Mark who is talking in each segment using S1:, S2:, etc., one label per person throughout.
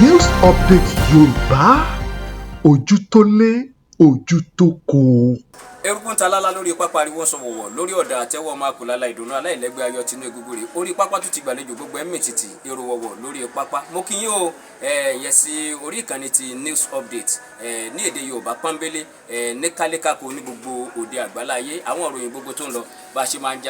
S1: News Update Yorùbá, ojú tó lé, ojú tó kó.
S2: Eruku ń ta lálá lórí pápá, ariwo ń sọ wọ̀wọ̀ lórí ọ̀dà, àtẹ́wọ́ ọmọ akùlálà, ìdùnnú aláìlẹ́gbẹ́, ayọ̀ tinú egungun rè. Orí pápá tó ti gbàlejò, gbogbo ẹ̀mí tìtì, èrò wọ̀wọ̀ lórí pápá. Mo kí yín o, ẹ yẹ sí orí ìkànnì ti News Update ní èdè Yorùbá pọ́nbélé, ní kálékáko ní gbogbo òde àgbáláyé. Àwọn ìròyìn gbogbo tó ń lọ, bá a ṣe máa ń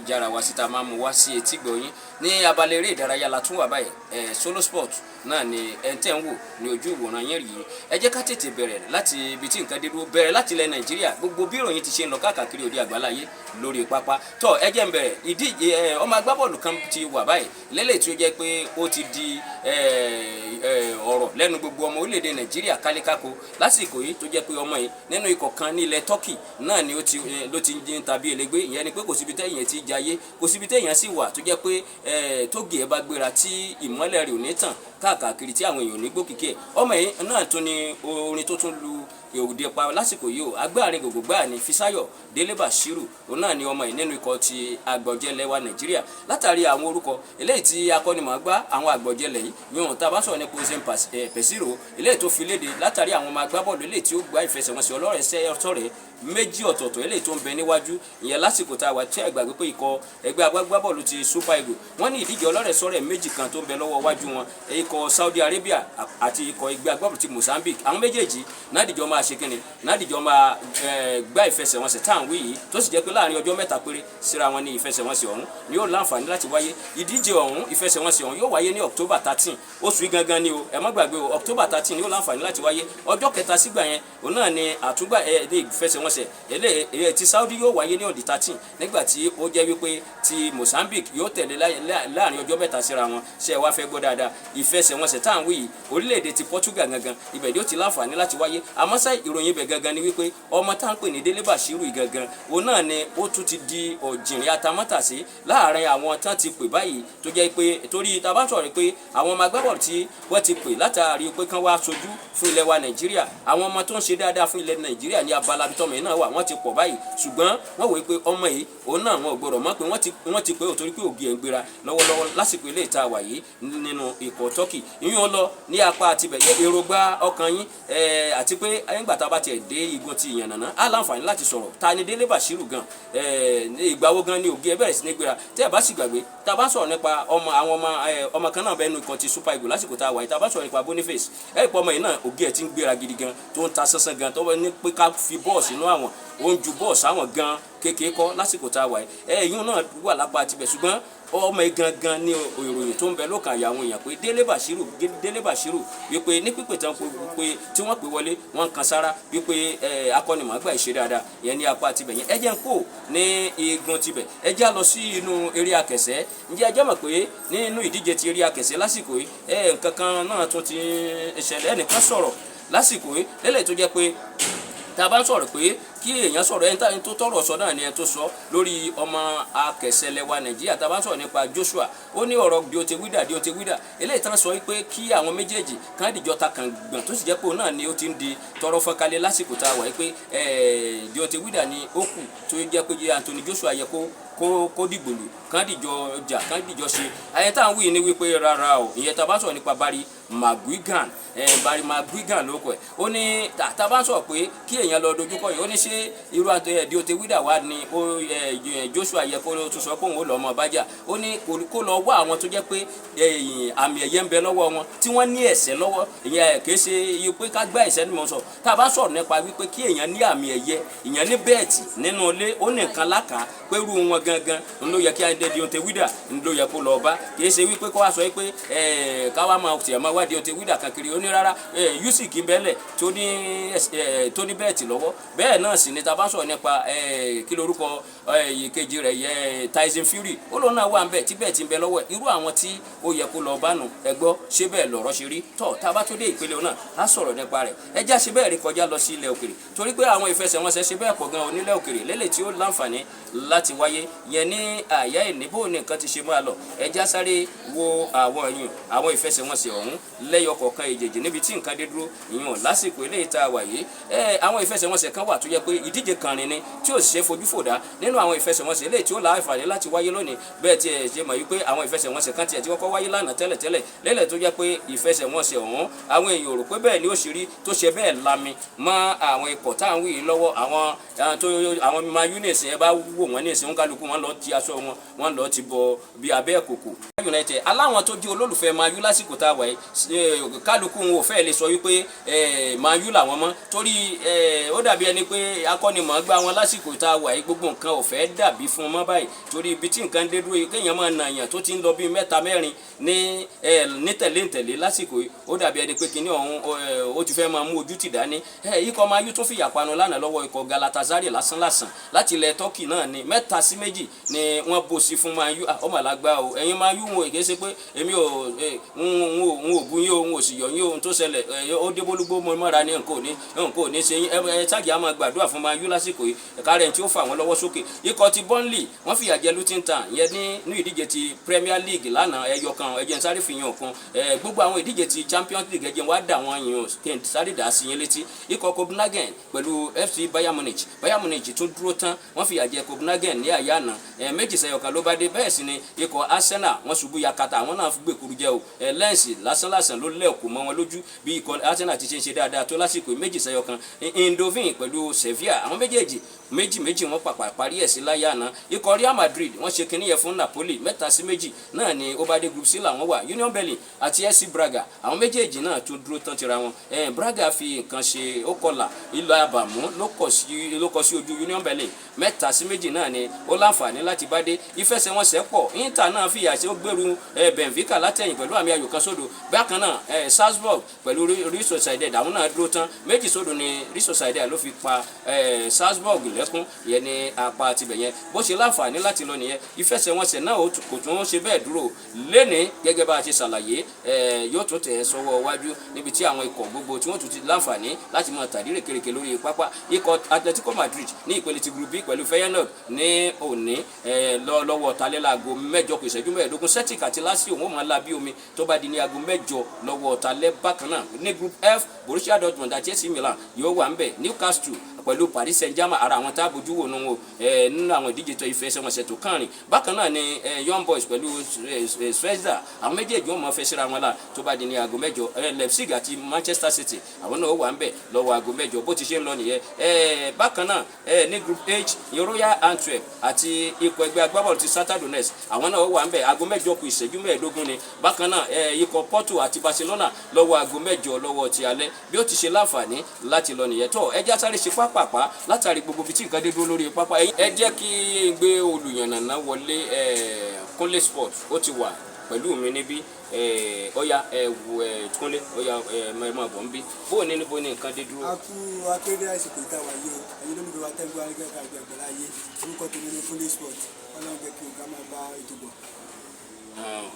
S2: jára wá síta, máa ń mú wá sí etí gbọ̀nyín. Ní abala eré ìdárayá la tún wà báyìí. Solo Sport náà ni ẹ tẹ́ ń wò ní ojú ìwòran yín rí. Ẹ jẹ́ ká tètè bẹ̀rẹ̀ láti ibi tí nǹkan dé dúró, bẹ̀rẹ̀ láti ilẹ̀ Nàìjíríà, gbogbo bí ìròyìn ti ṣe ń lọ káàkiri òde àgbáláyé lórí pápá. Tọ́ ẹ jẹ́ ń bẹ̀rẹ̀ ìdíje. Ọmọ agbábọ́ọ̀lù kan ti wà báyìí lélẹ̀ tí ó jẹ́ pé ó ti di ọ̀rọ̀ lẹ́nu gbogbo ọmọ orílẹ̀-èdè Nàìjíríà kálékáko lásìkò yìí, tó jẹ́ pé ọmọ yìí nínú ikọ̀ kan ní ilẹ̀ Turkey náà ni ó ti ló ti ń tàbí elégbé. Ìyẹn ni pé kò síbi tẹ́yìn ti jayé, kò síbi tẹ́yìn sì wà tó jẹ́ pé tóge ẹ bá gbéra tí ìmọ́lẹ̀ rẹ̀ ò ní tàn káàkiri, tí àwọn èèyàn ní gbókìkí ẹ̀. Ọmọ yìí náà tún ni orin tó tún lu òde pa lásìkò yìí o. Agbáàrin gbogbo gbáà ni Fisáyọ̀ Délé Bashiru, òun náà ni ọmọ yìí nínú ikọ̀ ti àgbọ̀jẹ̀lẹ̀ wa Nàìjíríà. Látàrí àwọn orúkọ eléyìí tí akọ́nimọ̀ọ́gbá àwọn àgbọ̀jẹ̀lẹ̀ yìí yóò tá a bá sọ̀rọ̀ nípa Ozen Pesiro, eléyìí tó fi léde látàrí àwọn ọmọ agbábọ́ọ̀lù eléyìí tí ó gba ìfẹsẹ̀wọnsẹ̀ ọlọ́rẹ̀ẹ́sọ̀rẹ́ méjì ọ̀tọ̀ọ̀tọ̀ eléyìí tó ń bẹ níwájú, ìyẹn lásìkò tá a wà tí ẹ gbàgbé pé ikọ̀ ẹgbẹ́ agbábọ́ọ̀lù ti Super Eagles, wọ́n ní ìdíje ọlọ́rẹ̀ẹ́sọ̀rẹ́ méjì kan tó ń bẹ lọ́wọ́ wájú wọn, ikọ̀ Saudi Arabia àti ikọ̀ ẹgbẹ́ agbábọ́ọ̀lù ti Mozambique. Àwọn méjèèjì nádìjọ́ máa ṣe kíni, nádìjọ́ máa gbá ìfẹsẹ̀wọnsẹ̀ tá à ń wí yìí, tó sì jẹ́ pé láàrin ọjọ́ 3 péré síra wọn ní ìfẹsẹ̀wọnsẹ̀ ọ̀hún ni yóò láǹfààní láti wáyé. Ìdíje ọ̀hún, ìfẹsẹ̀wọnsẹ̀ ọ̀hún yóò wáyé ní October 13, oṣù yìí gangan ni o. Ẹ má gbàgbé o, October 13 ni yóò láǹfààní láti wáyé. Ọjọ́ kẹta sígbà yẹn, òun náà ni àtúgbà ẹ ní ìfẹsẹ̀wọnsẹ̀ eléyìí ti Saudi yóò wáyé ní on the 13, nígbà tí ó jẹ́ wípé ti Mozambique yóò tẹ̀lé láàrin ọjọ́ 3 síra wọn. Ṣé ẹ wá fẹ́ gbọ́ dáadáa? Ìfẹsẹ̀wọnsẹ̀ tá à ń wí yìí, orílẹ̀-èdè ti Portugal gangan, ibẹ̀ yóò ti láǹfààní láti wáyé. Àmọ́ ṣá, ìròyìn ibẹ̀ gangan ni wípé ọmọ tá à ń pè ní Délé Bàṣírù yìí gangan, òun náà ni ó tún ti di ọ̀jìnrìn atamátàsé láàrin àwọn tán ti pè báyìí, tó jẹ́ pé torí tá a bá sọ̀rọ̀ pé àwọn ọmọ agbábọ́ọ̀lù tí wọ́n ti pè látàrí pé kán wá sojú fún ilẹ̀ wa Nàìjíríà, àwọn ọmọ tó ń ṣe dáadáa fún ilẹ̀ Nàìjíríà ní abala bí tọ́mọ yìí náà wà, wọ́n ti pọ̀ báyìí. Ṣùgbọ́n wọ́n wòye pé ọmọ yìí, òun náà wọn ò gbọ́dọ̀ mọ̀ pé wọ́n ti pé ò, torí pé ògì ẹ̀ ń gbéra lọ́wọ́lọ́wọ́ lásìkò ilé ìta wà yìí nínú ikọ̀ Turkey. Ìyún lọ ní apá tibẹ̀ yẹ èròǹgbà ọkàn yín, àti pé nígbà tá a bá tiẹ̀ dé igun ti ìyànnàná, á láǹfààní láti sọ̀rọ̀ ta ni Délé Bàṣírù gan, ìgbà wo gan ni ògì ẹ bẹ̀rẹ̀ sí ní gbéra. Tẹ́ ẹ bá sì gbàgbé, tá a bá sọ̀rọ̀ nípa ọmọ àwọn ọmọ ọmọ kan náà bẹ́ẹ̀ nínú ikọ̀ ti Super Eagles lásìkò tá a wà yìí, tá a bá sọ̀rọ̀ nípa Boniface, ẹ̀ pọ̀ ọmọ yìí náà, ògì ẹ̀ ti ń gbéra gidi gan, tó ń ta sánsán gan, tó ní pé ká fi bọ́ọ̀ sínú àwọn, ó ń ju bọ́ọ̀ sáwọn gan kékeré kọ́ lásìkò tá a wà yìí. Ẹ̀ ìyún náà wà lápá tibẹ̀, ṣùgbọ́n ọmọ yìí gangan ní ìròyìn tó ń bẹ lọ́kàn àyà àwọn èèyàn pé Délé Bàṣírù, Délé Bàṣírù, wípé ní pípé tán pé tí wọ́n pè wọlé, wọ́n kan sára wípé akọ́nimọ̀ọ́gbà ìṣe dáadáa ìyẹn ní apá tibẹ̀ yẹn. Ẹ jẹ́ ń kó ní igun tibẹ̀, ẹ já lọ sí inú eré akẹ̀sẹ́. Ǹjẹ́ ẹ jẹ́ mọ̀ pé nínú ìdíje ti eré akẹ̀sẹ́ lásìkò yìí, nǹkan kan náà tún ti ṣẹlẹ̀? Ẹnìkan sọ̀rọ̀ lásìkò yìí lélẹ̀ tó jẹ́ pé tá a bá ń sọ̀rọ̀ pé kí èèyàn sọ̀rọ̀, ẹni tó tọrọ sọ náà ni ẹni tó sọ lórí ọmọ akẹsẹ̀lẹ̀ wa Nàìjíríà. Tá a bá ń sọ̀rọ̀ nípa Joshua, ó ní ọ̀rọ̀ Deontay Wilder, Deontay Wilder eléyìí tán sọ pé kí àwọn méjèèjì kán dìjọ ta kàngbọ̀n, tó sì jẹ́ pé òun náà ni ó ti ń di tọrọ fọ́nkálẹ̀ lásìkò tá a wà yìí pé Deontay Wilder ni ó kù, tó jẹ́ pé Anthony Joshua yẹ kó dìgbòlù, kán dìjọ jà, kán dìjọ ṣe ayẹ. Tá à ń wí ni wípé rárá o. Ìyẹn tá a bá sọ̀rọ̀ nípa Barry McGuigan, Barry McGuigan ló kọ ẹ̀. Ó ní tá a bá sọ̀rọ̀ pé kí èèyàn lọ dojúkọ yìí, ó ní ṣé irú Deontay Wilder wà ní ó Joshua yẹ kó tún sọ pé òun ó lọ ọmọ bájà? Ó ní kó lọ wá àwọn tó jẹ́ pé àmì ẹ̀yẹ ń bẹ lọ́wọ́ wọn, tí wọ́n ní ẹ̀sẹ̀ lọ́wọ́. Ìyẹn kì í ṣe iye pé ká gbá ẹ̀sẹ̀ ni mo sọ. Tá a bá sọ̀rọ̀ nípa wípé kí èèyàn ní àmì ẹ̀yẹ, ìyẹn ní belt nínú ilé, ó ní nǹkan lákàá pé irú wọn gangan ń ló yẹ kí Deontay Wilder ń ló yẹ kó lọ bá. Kì í ṣe wípé kó wá sọ wípé káwá máa tiẹ̀ máa wá Deontay Wilder kankiri. Ó ní rárá, Usyk ń bẹ́lẹ̀ tó ní belt lọ́wọ́. Bẹ́ẹ̀ náà sì ni tá a bá sọ̀rọ̀ nípa kí lorúkọ ìkejì rẹ̀ yẹ, Tyson Fury, ó lóun náà wà ń bẹ̀ tí belt ń bẹ lọ́wọ́ ẹ̀. Irú àwọn tí ó yẹ kó lọ bá nù. Ẹ gbọ́, ṣé bẹ́ẹ̀ lọ̀rọ̀ ṣe rí? Tọ́ tá a bá tó dé ìpele náà, á sọ̀rọ̀ nípa rẹ̀. Ẹ já ṣe bẹ́ẹ̀ rí kọjá lọ sí ilẹ̀ òkèrè, torí pé àwọn ìfẹsẹ̀wọnsẹ̀ ṣe bẹ́ẹ̀ pọ̀ gan onílẹ̀ òkèrè lélẹ̀ tí ó láǹfààní láti wáyé yẹn ní àyà ìníbò ní nǹkan ti ṣe máa lọ. Ẹ já sáré wo àwọn ẹ̀yìn àwọn ìfẹsẹ̀wọnsẹ̀ ọ̀hún. Lẹ́yọ kọ̀ọ̀kan èjèèjì níbi tí nǹkan dé dúró ìyẹn lásìkò eléyìí tá a wà yìí, àwọn ìfẹsẹ̀wọnsẹ̀ kan wà tó yẹ pé ìdíje kan rìn ni tí ò sì ṣe fojú fòdá nínú àwọn ìfẹsẹ̀wọnsẹ̀ eléyìí tí ó láǹfààní láti wáyé lónìí. Bẹ́ẹ̀ tí ẹ ṣe mọ̀ wípé àwọn ìfẹsẹ̀wọnsẹ̀ kan tiẹ̀ tí kọ́kọ́ wáyé lánàá tẹ́lẹ̀tẹ́lẹ̀ lélẹ̀, tó jẹ́ pé ìfẹsẹ̀wọnsẹ̀ ọ̀hún, àwọn èèyàn ò rò pé bẹ́ẹ̀ ni ó ṣe rí, tó ṣe bẹ́ẹ̀ lami mọ́ àwọn ikọ̀ tá à ń wí yìí lọ́wọ́. Àwọn tó àwọn Man U nìsín, ẹ bá wò wọ́n nìsín, kálukú wọn lọ ti aṣọ wọn, wọn lọ ti bọ bí abẹ́ kòkò. United aláwọn tó jẹ́ olólùfẹ́ Man U lásìkò tá a wà yìí, kálukú wọn ò fẹ́ lè sọ wípé Man U làwọn mọ́, torí ó dàbí ẹni pé akọ́nimọ̀ọ́gbá wọn lásìkò tá a wà yìí, gbogbo nǹkan ò fẹ́ dàbí fún mọ́ báyìí, torí ibi tí nǹkan dé dúró yìí, kéèyàn máa nàyàn tó ti ń lọ bíi mẹ́ta mẹ́rin ní tẹ̀lé ń tẹ̀lé lásìkò yìí, ó dàbí ẹni pé kinní ọ̀hún ó ti fẹ́ máa mú ojú tì dání. Ikọ̀ Man U tún fìyà panu lánàá lọ́wọ́ ikọ̀ Galatasaray lásánlàsàn láti ilẹ̀ Turkey náà ni. 3-2 ni wọ́n bó sí fún Man U. Ọmọ àlágbá o, ẹ̀yin Man U, wọn kì í ṣe pé èmi ò n ò bú yín o, n ò sì yọ̀ yín o. Ohun tó ṣẹlẹ̀, ó dé bólúgbó mọ́ mọ́ra ní nǹkan ò ní ṣe yín. Ẹ ṣáàjì á máa gbàdúrà fún Man U lásìkò yìí, ẹ̀ka rẹ̀ tí ó fà wọ́n lọ́wọ́ sókè. Ikọ̀ ti Burnley, wọ́n fìyà jẹ Luton Town yẹn ní ìdíje ti Premier League lánàá. Ẹyọ kan ẹjẹ ń sáré fi hàn kan. Gbogbo àwọn ìdíje ti Champions League, ẹjẹ wá dà wọ́n yàn kí n sáré dà sí yín létí. Ikọ̀ Copenhagen pẹ̀lú FC Bayern Munich, Bayern Munich tún dúró tán, wọ́n fìyà jẹ Copenhagen ní àyà àná, 2-1 ló bá dé. Bẹ́ẹ̀ sì ni ikọ̀ Arsenal, wọ́n ṣubú yakata, àwọn náà gbèkúrú jẹ o. Lens lásánlásán ló lẹ́ẹ̀kú mọ́ wọn lójú. Bí ikọ̀ Arsenal ti ṣe ń ṣe dáadáa tó lásìkò, 2-1. Eindhoven pẹ̀lú Sevilla, àwọn méjèèjì 2-2 wọ́n pàpà parí ẹ̀ sí láyé àná. Ikọ̀ Real Madrid, wọ́n ṣe kinní yẹn fún Napoli, 3-2 náà ni ó bá dé. Group C làwọn wà. Union Berlin àti SC Braga, àwọn méjèèjì náà tún dúró tán tira wọn. Braga fi nǹkan ṣe, ó kọlà ìlú àbàmú ló kọ sí ojú Union Berlin, 3-2 náà ni ó láǹfààní láti bá dé. Ìfẹsẹ̀wọnsẹ̀ pọ̀. Inter náà fìyà ṣe, ó gbèrú Benfica látẹ̀yìn pẹ̀lú àmì ayò 1-0. Bákan náà, Salzburg pẹ̀lú Real Sociedad, àwọn náà dúró tán, 2-0 ni Real Sociedad ló fi pa Salzburg lẹ́kún ìyẹn ní apá tibẹ̀ yẹn. Bó ṣe láǹfààní láti lọ nìyẹn. Ìfẹsẹ̀wọnsẹ̀ náà kò tún ṣe bẹ́ẹ̀ dúró léni. Gẹ́gẹ́ bá a ṣe ṣàlàyé, yóò tún tẹ̀ sọ́wọ́ wájú níbi tí àwọn ikọ̀ gbogbo tí wọ́n tún ti láǹfààní láti máa tàdí rèkérekè lórí pápá. Ikọ̀ Atletico Madrid ní ìpele ti Group B pẹ̀lú Feyenoord ní òní lọ́wọ́ talẹ́ láago 7:45. Celtic àti Lazio, wọ́n máa la bí omi tó bá di ní aago 8 lọ́wọ́ talẹ́. Bákan náà, ní Group F, Borussia Dortmund àti AC Milan yóò wà ń bẹ̀. Newcastle pẹ̀lú Paris Saint-Germain, ara àwọn tá a bójú wò nù wọn nínú àwọn ìdíje tó ìfẹsẹ̀wọnsẹ̀ tó kàn rìn. Bákan náà ni Young Boys pẹ̀lú Zvezda, àwọn méjèèjì wọn máa fẹ́ síra wọn la tó bá di ní aago 8. Leipzig àti Manchester City, àwọn náà wà ń bẹ̀ lọ́wọ́ aago 8. Bó ti ṣe ń lọ nìyẹn. Bákan náà, ní Group H, Royal Antwerp àti ikọ̀ ẹgbẹ́ agbábọ́ọ̀lù ti Shakhtar Donetsk, àwọn náà wà ń bẹ̀, aago 7:45 ni. Bákan náà, ikọ̀ Porto àti Barcelona lọ́wọ́ aago 8 lọ́wọ́ ti alẹ́. Bí ó ti ṣe láǹfààní láti lọ nìyẹn. Tó ẹ já sáré ṣe pápápá látàrí gbogbo ibi tí nǹkan dé dúró lórí pápá. Ẹ jẹ́ kí n gbé olùyànnàná wọlé. Kúnlé Sport, ó ti wà pẹ̀lú mi níbí. Ọ̀ya, ẹ wò, ẹ Kúnlé, ọ̀ya, ẹ máa bọ̀ ń bí. Bó ní níbo ní nǹkan dé dúró?
S3: A kú akéde àsìkò ìta wà yìí o. Ẹ̀yin lólùfẹ́ wa tẹ́gbọ́ arígbẹ́ka àgbẹ̀gbẹ̀ láyé, orúkọ tèmi ní Kúnlé Sport. Ọlọ́run jẹ́ kí ọ̀gá máa bá ètò bọ̀.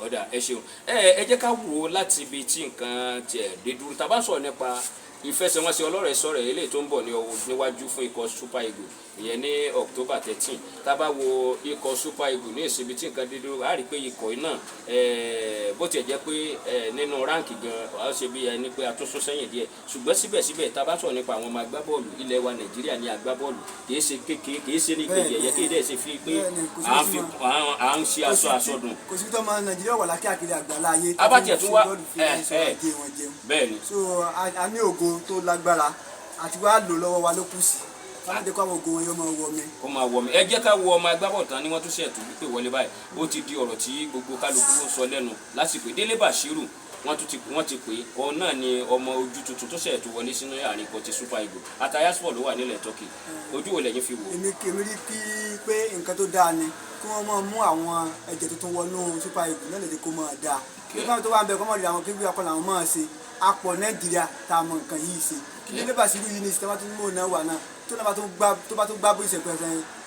S2: Ọ̀dà, ẹ ṣeun. Ẹ jẹ́ ká wò ó láti ibi tí nǹkan tiẹ̀ dé dúró. Tá a bá sọ̀rọ̀ nípa ìfẹsẹ̀wọnsẹ̀ ọlọ́rẹ̀ sọ̀rẹ̀ eléyìí tó ń bọ̀ ní ọwọ́ níwájú fún ikọ̀ Super Eagles, ìyẹn ní October 13, tá a bá wo ikọ̀ Super Eagles ní ìsinmi tí nǹkan dé dúró, a rí i pé ikọ̀ yìí náà, bó tiẹ̀ jẹ́ pé nínú rank gan, a ṣe bí ẹni pé a tún sún sẹ́yìn díẹ̀, ṣùgbọ́n síbẹ̀síbẹ̀, tá a bá sọ̀rọ̀ nípa àwọn ọmọ agbábọ́ọ̀lù ilẹ̀ wa Nàìjíríà ní agbábọ́ọ̀lù, kì í ṣe kékeré, kì í ṣe ní ìpele yẹ̀yẹ́, kì í dẹ̀ ṣe fi pé à ń ṣe aṣọ àsọdùn.
S3: Kò sí tó ọmọ Nàìjíríà wà lákàkiri àgbàlá ayé.
S2: Abájẹ tún wá.
S3: Bẹ́ẹ̀ ni. So a ní ògo tó lágbára àti wàá lò lọ́wọ́ wa ló kù sí káwọn jẹ́ kó àwọn ògo wọn yóò máa wọ mi.
S2: Kó máa wọ mi. Ẹ jẹ́ ká wo ọmọ agbábọ̀ tán ni wọ́n tún ṣètò wípé wọlé báyìí. Ó ti di ọ̀rọ̀ tí gbogbo kálukú ń sọ lẹ́nu lásìkò. Délé Bàṣírù, wọ́n tún ti wọ́n ti pè é, òun náà ni ọmọ ojú tuntun tó ṣẹ̀ tó wọlé sínú àárín ikọ̀ ti Super Eagles. Hatayspor ló wà nílẹ̀ Turkey. Ojú wo lẹ́yìn fi wò?
S3: Èmi rí kí pé nǹkan tó dáa ni kí wọ́n máa mú àwọn ẹ̀jẹ̀ tuntun wọnú Super Eagles náà, lè jẹ́ kó máa dáa. Kí wọ́n tó wà ń bẹ kọ́ mọ̀ rí àwọn kí wọ́n kọ́ làwọn máa ṣe apọ̀ Nàìjíríà tá a mọ nǹkan yìí ṣe. Kí Délé Bàṣírù yìí ní ìsìtẹ́ bá tún mú òun náà wà náà, tó náà bá tún gbá, tó bá tún gbá bó ìṣẹ̀pẹ̀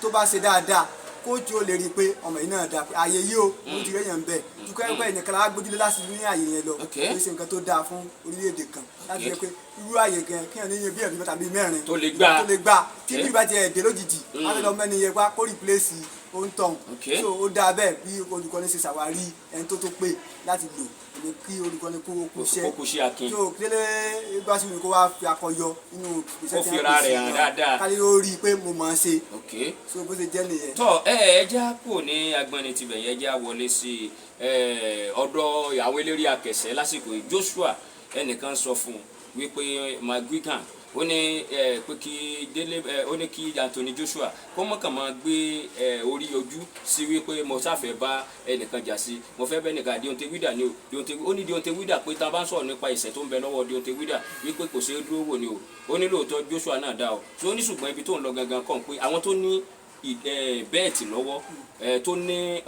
S3: tó bá ṣe dáadáa, kóòtù ó lè rí i pé ọmọ yìí náà dáa pé ààyè yìí o, mo ti rẹ́yàn bẹ́ẹ̀ dúkọ́ ẹ̀kọ́ ẹ̀yìn kan lára gbójúlé láti ní ààyè yẹn lọ. Ó ṣe nǹkan tó dáa fún orílẹ̀-èdè kan láti jẹ́ pé irú ààyè kan kíyàn ní bí ẹ̀rí mẹ́ta bíi mẹ́rin
S2: tó lè gbá.
S3: Tó lè gbá tí bí ìbá tiẹ̀ dé lójijì á lọ mẹ́ni yẹn wá kó replace. ó ń tọ̀hún. So ó dáa bẹ́ẹ̀ bí olùkọ́ni ṣe ṣàwárí ẹni tó tó pé láti lò ní kí olùkọ́ni kó kú iṣẹ́.
S2: Kó kú iṣẹ́ akin.
S3: So Délé Báṣírù kó wá fi akọyọ nínú iṣẹ́
S2: Kó
S3: tí
S2: fi
S3: wọ́n
S2: ra
S3: pè sí
S2: rẹ̀ hàn
S3: náà.
S2: dáadáa.
S3: Kálí ó rí i pé mo mọ̀ ọ́n ṣe. So bó ṣe jẹ́ nìyẹn.
S2: Tọ ẹ ẹ já kò ní agbọnni tibẹ̀ yẹn, já wọlé sí ẹ ọ̀dọ̀ àwọn eléré akẹsẹ̀ lásìkò yìí. Joshua, ẹnìkan sọ fún un wípé McGuigan ó ní ẹ pé kí Délé ẹ ó ní kí Anthony Joshua kó mọ̀kàn máa gbé ẹ orí ojú sí wípé mo sáfẹ́ bá ẹnìkan jà sí, mo fẹ́ bẹ́ nìkan Deontay Wilder ni o. Deontay, ó ní Deontay Wilder pé tá a bá ń sọ̀rọ̀ nípa ìṣẹ́ tó ń bẹ lọ́wọ́ Deontay Wilder wípé kò ṣeé dúró wò ni o. Ó ní lóòótọ́ Joshua náà dá o, so ó ní ṣùgbọ́n ibi tó ń lọ gangan kàn pé àwọn tó ní belt lọ́wọ́ tó ní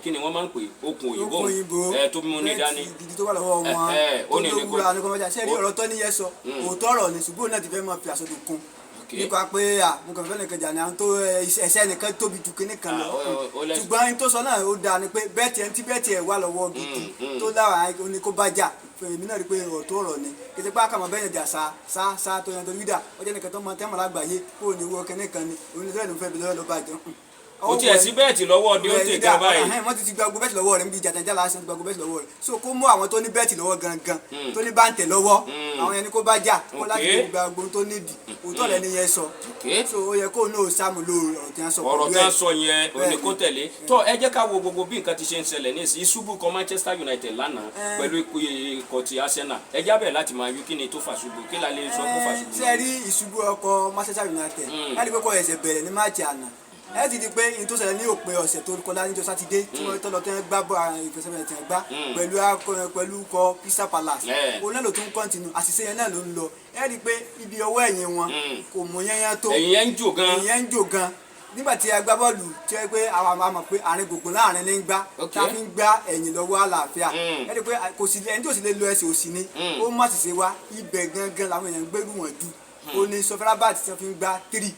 S2: kí ni wọ́n máa ń pè okùn òyìnbó?
S3: Okùn òyìnbó.
S2: Tó mú ní dání.
S3: Belt gidi tó wà lọ́wọ́ wọn
S2: Ó
S3: tó
S2: ní
S3: ló
S2: ní kó-
S3: wúra ní kọ́mọ́jà ṣé rí ọ̀rọ̀ tó níyẹn sọ, òótọ́ ọ̀rọ̀ ni, ṣùgbọ́n òun náà ti fẹ́ máa fi àsọdùn kún nípa pé à mo kàn fẹ́ nìkan jà ní àwọn tó ẹsẹ̀ nìkan tóbi ju kinní kan lọ.
S2: Ah, ó lẹ́sìn.
S3: Ṣùgbọ́n ẹni tó sọ náà ó dáa ni pé belt ẹni tí belt ẹ̀ wà lọ́wọ́ gidi tó lára ó ní kó bá jà. Èmi náà rí i pé ọ̀tọ̀ ọ̀rọ̀ ni kìí pé àkàmọ́ bẹ́ẹ̀ yẹn jà sá sá sá tó yẹn tó rí dà ó jẹ́ nìkan tó mọ tẹ́mọ̀ lágbàáyé kó o ní wọ kinní kan ni òun ní sọ́yìn ló fẹ́ bí lọ́wọ́ ló bá jẹun.
S2: Kò tiẹ̀ sí belt lọ́wọ́ Deontay gan báyìí.
S3: Wọ́n ti gba gbogbo belt lọ́wọ́ rẹ̀ níbi ìjà lásán, ti gba gbogbo belt lọ́wọ́ rẹ̀, so kó mú àwọn tó ní belt lọ́wọ́ gangan, tó ní báǹtẹ̀ lọ́wọ́, àwọn yẹn ni kó bá jà kó láti lè gba gbogbo tó nídìí. Òótọ́ rẹ̀ ni yẹn sọ. So ó yẹ kó ní o sàmúlò ọ̀rọ̀ tí wọ́n sọ
S2: Ọ̀rọ̀
S3: pẹ̀lú
S2: tí wọ́n
S3: ẹ̀.
S2: sọ yẹn ò ní kó tẹ̀lé tó. Ẹ jẹ́ ká wo gbogbo bí nǹkan ti ṣe ń ṣẹlẹ̀ ní ìsìn. Ìṣubú kọ Manchester United lánàá pẹ̀lú ikọ̀ ti Arsenal. Ẹ jábẹ̀ láti máa yú kí ni tó fà ṣubú, kí la lè sọ kó fà ṣubú?
S3: Ṣe rí ìṣubú ọkọ̀ Manchester United, ẹ rí i pé kò ẹsẹ̀ bẹ̀rẹ̀ ní máàcì àná. Ẹ ti di pé n tó ṣẹlẹ̀ ní òpin ọ̀sẹ̀ tó kọjá níjọ́ sátidé tí wọ́n tọ́ lọ tí wọ́n gbá bọ́ ìfẹsẹ̀fẹsẹ̀ tí wọ́n gbá pẹ̀lú kọ Crystal Palace, òun náà ló tún continue àṣìṣe yẹn náà ló ń lọ. Ẹ rí i pé ibi ọwọ́ ẹ̀yìn wọn kò mú yẹnyẹn tó.
S2: Ẹ̀yìn yẹn ń jò gan.
S3: Ẹ̀yìn yẹn ń jò gan nígbà tí agbábọ́ọ̀lù tí ó yẹ pé àwọn àmọ̀ pé àárín gbùngbùn láàrin ní ń gbá tá a fi ń gbá ẹ̀yìn lọ́wọ́ àlàáfíà. Ẹ rí i pé kò sí ẹni tí ò sì lè lo ẹsẹ̀ òsì ni ó má sì ṣe wá ibẹ̀ gangan làwọn èèyàn ń gbérù wọn jù. Ó ní sọfẹ́rábàtì tí wọ́n fi ń gbá three.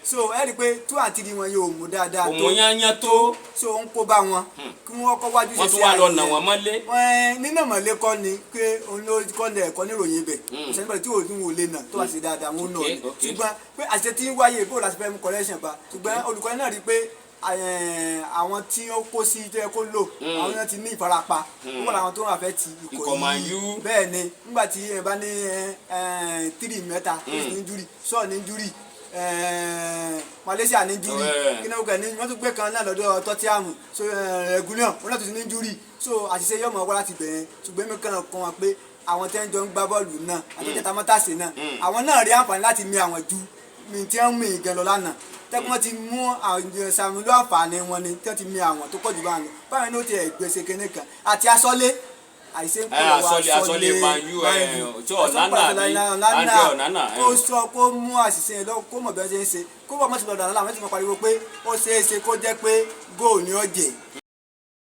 S3: So ẹ rí i pé two and three wọn yóò mú dáadáa
S2: Kò
S3: tó.
S2: mú yányán tó.
S3: So ó ń kó bá wọn kí wọ́n kọ́ wájú.
S2: Wọ́n tún wá lọ nà wọ́n mọ́lé.
S3: Wọ́n nínà mọ̀lé kọ́ ni pé òun ló kọ́ ni ẹ̀kọ́ níròyìn ibẹ̀. Kò sẹ́ni pẹ̀lú tí òun ò lè nà tó wá sí dáadáa wọn ò nà ni. Ṣùgbọ́n pé àṣìṣe tí ń wáyé bó láti fẹ́ mú correction bá, ṣùgbọ́n olùkọ́ni náà rí i pé àwọn tí ó kó sí tó yẹ kó lò, àwọn náà ti ní ìfarapa púpọ̀ làwọn tó ń wà fẹ́ ti
S2: Ikọ̀
S3: ikọ̀
S2: Man
S3: yìí.
S2: U.
S3: Bẹ́ẹ̀ ni, nígbà tí ẹ bá ní three mẹ́ta tó sì ní injury, Shaw ní injury, Malaysia ní injury, kí náà kẹ́ ní wọ́n tún gbé kan náà lọ́dọ̀ Tottenham, so Reguilon wọn náà tún ti ní injury, so àṣìṣe yóò mọ̀ wá láti bẹ̀rẹ̀. Ṣùgbọ́n mi kàn kàn wọ́n pé àwọn tẹ́ ń jọ ń gbá bọ́ọ̀lù náà àti tẹ́ta mọ́tàṣe náà, àwọn náà rí àǹfààní láti mi àwọn ju mi tí wọ́n mì gan lọ lánàá tẹ́kun. Wọ́n ti mú àwọn sàmúlò àǹfààní wọn ni tí wọ́n ti mi àwọn tó pọ̀ jù báwọn lọ báwọn ní ó ti ẹ̀ gbèsè kéne kan àti asọ́lé àìsè ń
S2: Ẹ,
S3: pè lọ́wọ́.
S2: Asọ́lé Man U, tí Onana àbí Andre Onana.
S3: Kó sọ kó mú àṣìṣe yẹn lọ, kó mọ̀ bí wọ́n ṣe ń ṣe, kó bọ̀ mọ́tò lọ́dọ̀ àná làwọn ti mọ̀ pariwo pé ó ṣeé ṣe kó jẹ́ pé góò ni ó jẹ́.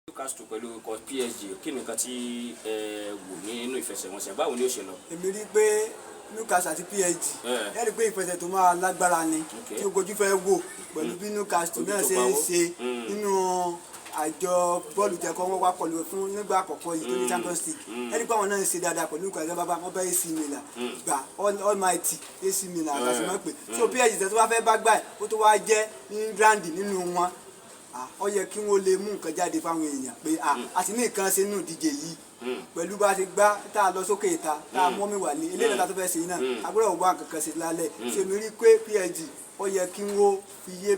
S2: Newcastle pẹ̀lú ikọ̀ PSG, kí ni nǹkan tí ẹ wò nínú ìfẹsẹ̀wọnsẹ̀? Báwo ni ó ṣe lọ?
S3: Èmi rí pé Newcastle àti PSG, ẹ rí pé ìfẹsẹ̀ tó máa lágbára ni tí ogojú fẹ́ wò pẹ̀lú bí Newcastle
S2: Ojú
S3: náà
S2: tó
S3: ṣe ń
S2: pawó.
S3: ṣe nínú àjọ bọ́ọ̀lù tẹ̀kọ́ wọn wá pọ̀lú fún nígbà àkọ́kọ́ yìí tó ní Champions League. Ẹ rí pé àwọn náà ń ṣe dáadáa pẹ̀lú Newcastle. Bàbá wọn bá AC Milan gbà, Almighty AC Milan àtàṣe mọ́ pé so PSG tẹ̀ tó bá fẹ́ bá gbà ẹ̀ ó tó wá jẹ́ England nínú wọn. Ah, ó yẹ kí wọ́n lè mú nǹkan jáde fáwọn èèyàn pé a ti ní nǹkan ṣe nínú ìdíje yìí pẹ̀lú bá a ṣe gbá tá a lọ sókè ìta tá a mọ́ mi wà ní eléyìí tá a tó fẹ́ ṣe yìí náà, a gbọ́dọ̀ wá nǹkan kan ṣe lálẹ́. Ṣe mi rí pé PSG ó yẹ kí wọ́n fi yé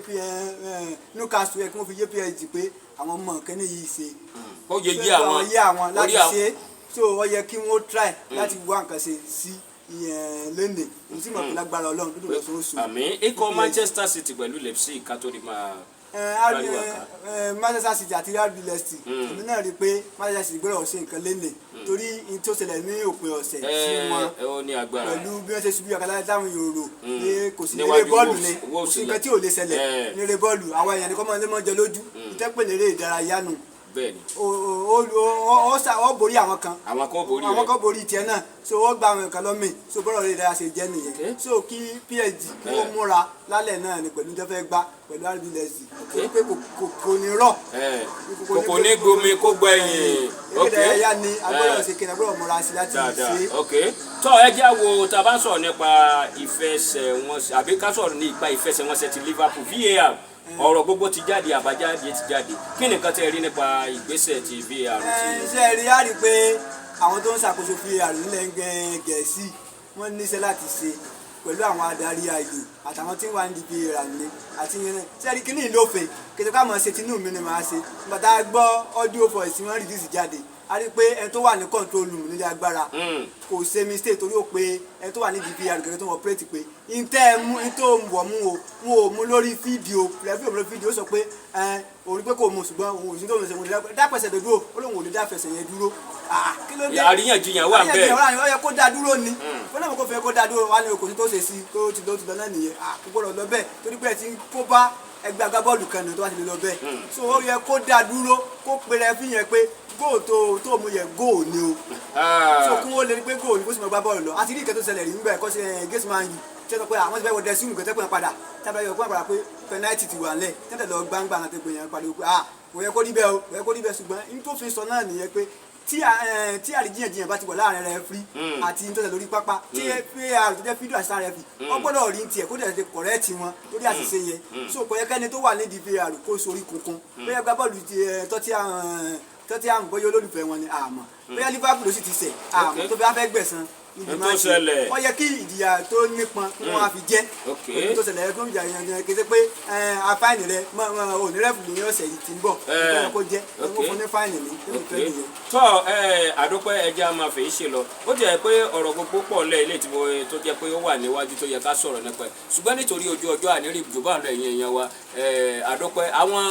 S3: Newcastle yẹ kí wọ́n fi yé PSG pé àwọn mọ̀ nǹkan ní yìí ṣe.
S2: Ó yẹ yé àwọn.
S3: Yé àwọn láti
S2: Orí àwọn-
S3: ṣe. So ó yẹ kí wọ́n try láti wá nǹkan ṣe sí ìyẹn lónìí. Èmi sì mọ̀ pé lágbára Ọlọ́run dúdú lọ́sọ̀ọ́sọ.
S2: Àmì ikọ̀ Manchester City pẹ̀lú Leipzig ká tó di máa pariwo àká.
S3: Manchester City àti RB Leipzig, èmi náà rí i pé Manchester City gbọ́dọ̀ ṣe nǹkan lénìí torí n tó ṣẹlẹ̀ ní òpin ọ̀sẹ̀ sí wọn
S2: Ẹ ó ní agbára.
S3: pẹ̀lú bí wọ́n ṣe ṣubú yàkàtà táwọn yòrò pé kò sí
S2: Níwájú
S3: eré bọ́ọ̀lù
S2: Wolves,
S3: ni kò
S2: Wolves
S3: sí nǹkan tí ò lè ṣẹlẹ̀ ní eré bọ́ọ̀lù. Àwọn èèyàn ní kọ́ máa ń jẹ lójú ìtẹ́pẹ̀ lérè ìdárayá nù.
S2: Bẹ́ẹ̀ ni.
S3: Ó borí àwọn kan.
S2: Àwọn kan borí
S3: Àwọn
S2: rẹ̀.
S3: kan borí tiẹ̀ náà, so ó gba àwọn kan lọ́mìn, so bọ́ọ̀lù eré ìdárayá ṣe jẹ́ nìyẹn. So kí PSG kí ó múra lálẹ́ náà ni pẹ̀lú tó fẹ́ gbá pẹ̀lú RB Leipzig torí pé kò ní rọ̀.
S2: Kò ní gbomi kó gbẹ̀yìn.
S3: Eré ìdárayá ni, a gbọ́dọ̀ ṣe kí ni, a gbọ́dọ̀ múra sí láti
S2: Dáadáa.
S3: ṣe.
S2: Ok, tọ́ ẹ jẹ́ wo tá a bá ń sọ̀rọ̀ nípa ìfẹsẹ̀wọnsẹ̀ àbí ká sọ̀rọ̀ nípa ìfẹsẹ̀wọnsẹ̀ ti Liverpool, VAR. Ọ̀rọ̀ gbogbo ti jáde, àbájáde ti jáde. Kí nìkan tẹ́ ẹ rí nípa ìgbésẹ̀ ti VAR ti?
S3: Ṣe rí, á rí i pé àwọn tó ń ṣàkóso VAR nílẹ̀ Gẹ̀ẹ́sì, wọ́n níṣẹ́ láti ṣe pẹ̀lú àwọn adarí ayò àtàwọn tí wọ́n wà ní VAR ní àti yẹn náà. Ṣe rí, kíní ìlófin kí ká mọ̀ ṣe tinú mi ni màá ṣe. Nígbà tá a gbọ́ audio voice tí wọ́n release jáde, a rí i pé ẹni tó wà ní control room nílé agbára kò ṣe mistake, torí ó pé ẹni tó wà ní VAR gẹ́gẹ́ tó ń operate pé ntẹ́ ẹ mú ntẹ́ wọ̀ mú o, wọn ò mú lórí fídíò, referee mú lórí fídíò. Ó sọ pé ẹ òun rí pé kò mú, ṣùgbọ́n òun ò sí tó ń ṣe, òun lè dápẹ̀sẹ̀ dúró. Ó lóun ò lè dá fẹsẹ̀ yẹn dúró. Ah, kí ló dé?
S2: Àríyànjiyàn wà bẹ́ẹ̀.
S3: Àríyànjiyàn wà ní, ó yẹ kó dá dúró ni. Ó náà kó fẹ́ kó dá dúró wà ní okòó tó ṣe sí kó ti lọ, ti lọ náà nìyẹn. Ah, kó gbọ́dọ̀ lọ bẹ́ẹ̀, torí pé ẹ ti ń kó bá ẹgbẹ́ agbábọ́ọ̀lù kan nìyẹn tó bá ti lè lọ bẹ́ẹ̀. So ó yẹ kó dá dúró, kó pe referee yẹn pé góò tó mú yẹ, góò ni o. So kí wọ́n lè rí pé góò ni, kó sì máa gbá bọ́ọ̀lù lọ. Àti rí ìkẹ́ tó ṣẹlẹ̀ rí nígbà ẹ̀kọ́ ṣe gẹ́sì máa ń yù tí wọ́n sọ pé àwọn ti fẹ́ wọ dressing room, kẹ́tẹ́ pé padà tábìlì ayọ̀ kó padà pé penalty ti wà ńlẹ̀ tẹ́tẹ̀ lọ gbangba àti pé yẹn pariwo pé ah, kò yẹ kó rí bẹ́ẹ̀ o, kò yẹ kó rí bẹ́ẹ̀. Ṣùgbọ́n n tó fi sọ náà nìyẹn pé tí àríjìyànjiyàn bá ti wà láàrin referee àti n tó ṣẹlẹ̀ lórí pápá, tí VAR tó jẹ́ video assistant referee, wọ́n gbọ́dọ̀ rí tiẹ̀ kó dẹ̀ ti correct wọn lórí àṣìṣe yẹn. So kò yẹ kẹ́ni tó wà nídìí VAR kó sorí kunkun. Bóyá gbá bọ́ọ̀lù ti Tottenham, bóyá olólùfẹ́ wọn ni àmọ́, bóyá Liverpool ló sì ti ṣẹ̀ àmọ́ tó fi wá fẹ́ gbẹ̀san níbi
S2: N tó
S3: máàcì.
S2: ṣẹlẹ̀.
S3: Ó yẹ kí ìjìyà tó nípọn kí wọ́n á fi jẹ́ òní tó ṣẹlẹ̀ kí wọ́n ìjìyà yẹn kété pé ẹ fine rẹ mọ òní ref ní ọ̀sẹ̀ yìí tí ń bọ̀. Ó yẹ kó jẹ́ ó fún ní fine ní tó fi fẹ́ nìyẹn.
S2: Tọ́ ẹ, àdópẹ́, ẹja máa fèyí ṣe lọ. Ó jẹ́ pé ọ̀rọ̀ gbogbo pọ̀ lẹ̀ ilé tí mo tó jẹ́ pé ó wà níwájú tó yẹ ká sọ̀rọ̀ nípa ẹ̀, ṣùgbọ́n nítorí ojú ọjọ́ àníírí ìjọba lọ. Ẹ̀yìn èèyàn wa, àdópẹ́, àwọn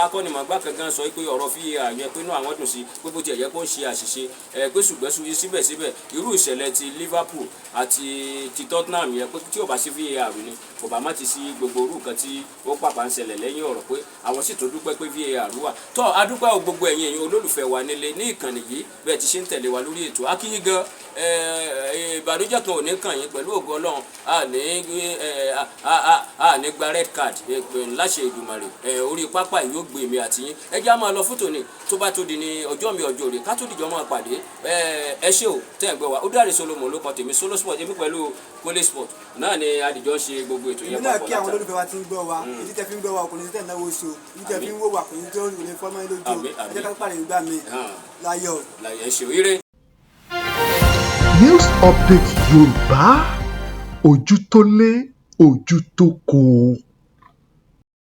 S2: akọ́nimọ̀ọ́gbá kankan sọ pé ọ̀rọ̀ fi àyẹ pé inú àwọn dùn sí pé bó tiẹ̀ yẹ kó ń ṣe àṣìṣe ẹ pé, ṣùgbọ́n síbẹ̀síbẹ̀ irú ìṣẹ̀lẹ̀ ti Liverpool àti ti Tottenham yẹn, pé tí ò bá sí VAR ni kò bá má ti sí gbogbo orú nǹkan tí ó pàpà ń ṣẹlẹ̀ lẹ́yìn ọ̀rọ̀, pé àwọn sì tó dúpẹ́ pé VAR wà. Tọ́ adúpẹ́ o, gbogbo ẹ̀yin èèyàn olólùfẹ́ wa nílé ní ìkànnì yìí, bẹ́ẹ̀ ti ṣe ń tẹ̀lé wa lórí ètò, akíyín gan. Ìbànújẹ́ kan ò ní kàn yín pẹ̀lú ògo Ọlọ́run. A ní gba red card láṣẹ Èdùmàrè. Orí pápá yìí ó gbé mi àti yín. Ẹ jẹ́ á máa lọ fún tòní. Tó bá tó di ní ọjọ́ mi, ọjọ́ rè ká tó dìjọ́ máa pàdé. Ẹ ṣé o tẹ́ ẹ̀ gbọ́ wa. Ó dáre Solomon ló kọ tèmi, Solo Sport, èmi pẹ̀lú Kólé Sport náà ni adìjọ́ ń ṣe gbogbo ètò
S3: Èmi
S2: yẹn
S3: náà
S2: papọ̀
S3: kí àwọn
S2: látàrí.
S3: olólùfẹ́ wa tí ń gbọ́ wa. Èyí tẹ́ fi ń gbọ́ wa kò ní tẹ́ náwó sí o, èyí tẹ́ fi ń wò wá kò ní tó lè fọ́mọ́ lójú o.
S2: Àmín,
S3: Ẹ jẹ́ ká
S2: àmín.
S3: pàdé nígbà míì láyọ̀.
S2: Láyé ṣe ire.
S1: News Update Yorùbá, ojú tó lé, ojú tó kó.